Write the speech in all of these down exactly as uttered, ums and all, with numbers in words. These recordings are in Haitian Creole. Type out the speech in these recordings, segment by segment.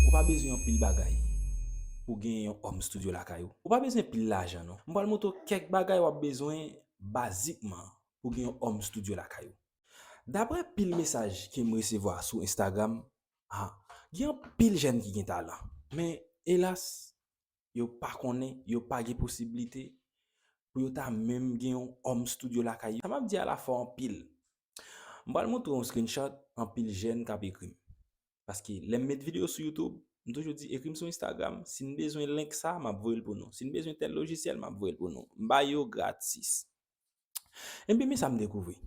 Ou pa bezwen anpil bagay pou gen yon home studio lakay ou. Ou pa bezwen pil lajan non. M pral montre w kèk bagay w ap bezwen bazikman pou gen yon home studio lakay ou. Daprè pil mesaj ke m resevwa sou Instagram, ah, gen anpil jèn ki gen talan. Men, elas, yo pa konnen, yo pa gen posiblite pou yo ta menm gen yon home studio lakay yo. Sa m ap di a la fò anpil. M pral montre yon screenshot anpil jèn k ap ekri m. Paske lè m met videyo sou YouTube, m toujou di, ekri m sou Instagram. Si n bezwen link sa, m ap voye l pou nou. Si n bezwen tèl lojisyèl, m ap voye l pou nou. M ba yo gratis. Epi men sa m dekouvri.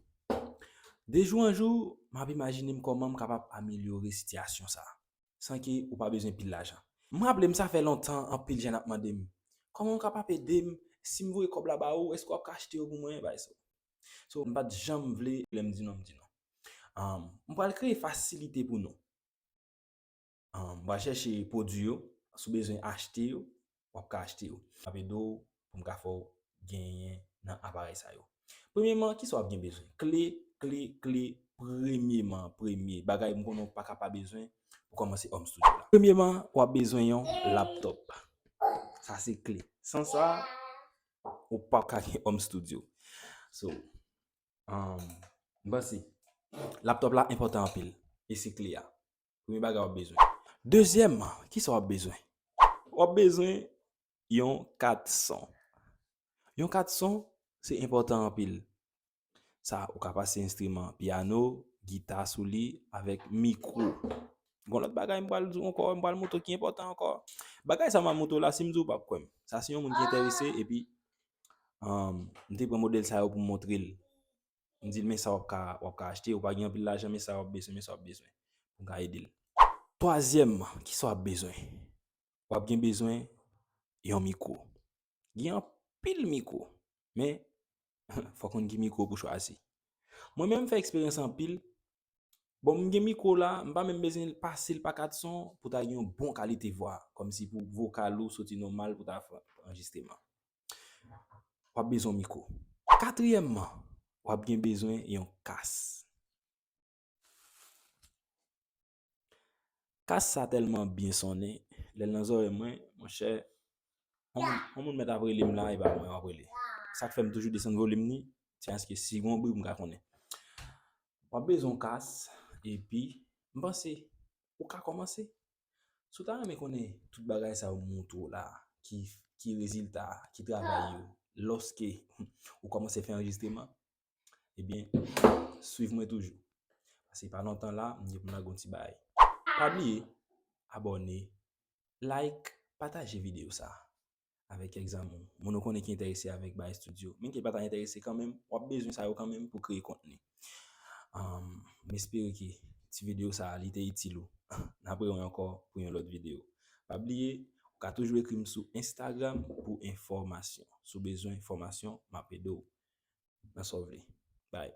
De jou an jou, m ap imajine m kòman m kapab amelyore sitiyasyon sa a, san ke ou pa bezwen pil lajan. M raple m sa fè lontan anpil jèn ap mande m, kòman w kapab ede m si m voye kòb la ba ou, èske w ap ka achte yo pou mwen, bagay sa yo. So, m pa t janm vle lè m di non, m di non. Um, m pral kreye fasilite pou nou. Um, w a chèche pwodui yo, si w bezwen achte yo, w ap ka achte yo. M ap ede w pou m ka fè w genyen nan aparèy sa yo. Premyeman, kisa w ap gen bezwen? Kle, kle, kle, premyeman, premye bagay m konnen w pa ka pa bezwen pou kòmanse home studio la. Premyeman, w ap bezwen yon laptop. Sa se kle. San sa, ou p ap ka gen home studio. So, um, m panse laptop la enpòtan anpil. E se kle a. Premye bagay w ap bezwen. Dezyèmman, kisa w ap bezwen? W ap bezwen yon kat son. Yon kat son, se enpòtan anpil. Sa, ou ka pase enstriman pyano, gita sou li, avèk mikwo. Gon lòt bagay m pral di w ankò, m pral montre w ki enpòtan ankò. Bagay sa m ap montre w la, si m di w, w p ap kwè m. Sa, si yon moun ki enterese, epi, um, m te pran modèl sa yo pou m montre l. M di l, men sa w ap ka, w ap ka achte, ou pa gen anpil lajan, men sa w ap bezwen, men sa w ap bezwen. Pou m ka ede l. Twazyèmman, kisa w ap bezwen? W ap gen bezwen yon mikwo. Gen anpil mikwo, men fòk konn ki mikwo pou chwazi. Mwen menm, m fè eksperyans anpil. Bon, m gen mikwo la, m pa menm bezwen pase l pa kat son pou ta gen yon bon kalite vwa, kòmsi pou vokal ou soti nòmal pou ta fè anrejistreman. W ap bezwen yon mikwo. Katriyèmman, w ap gen bezwen yon kas. Kas sa tèlman byen sonnen, lè l nan zòrèy mwen, monchè, yon moun, yon moun mèt ap rele m la, e pa mwen w ap rele. Sa k fè m toujou desann volim ni, se paske si gon bri m ka konnen. W ap bezwen yon kas, epi, m panse, ou ka kòmanse. Si w ta renmen konnen tout bagay sa yo m montre w la, ki, ki rezilta, ki travay yo, lòske ou kòmanse fè anrejistreman, ebyen, swiv mwen toujou. Paske pa lontan la, m gen pou m lage yon ti bagay. Pa bliye, abòne, like, pataje videyo sa a avèk kèk zanmi w, moun ou konnen ki enterese avèk bagay estidyo. Menm ke l pa ta enterese kanmenm, w ap bezwen sa yo kanmenm pou kreye kontni. Um, m espere ke ti videyo sa a, li te itil ou. N ap rewè ankò pou yon lòt videyo. Pa bliye, ou ka toujou ekri m sou Instagram pou enfòmasyon. Si w bezwen enfòmasyon, m ap ede w nan sa w vle. Bye.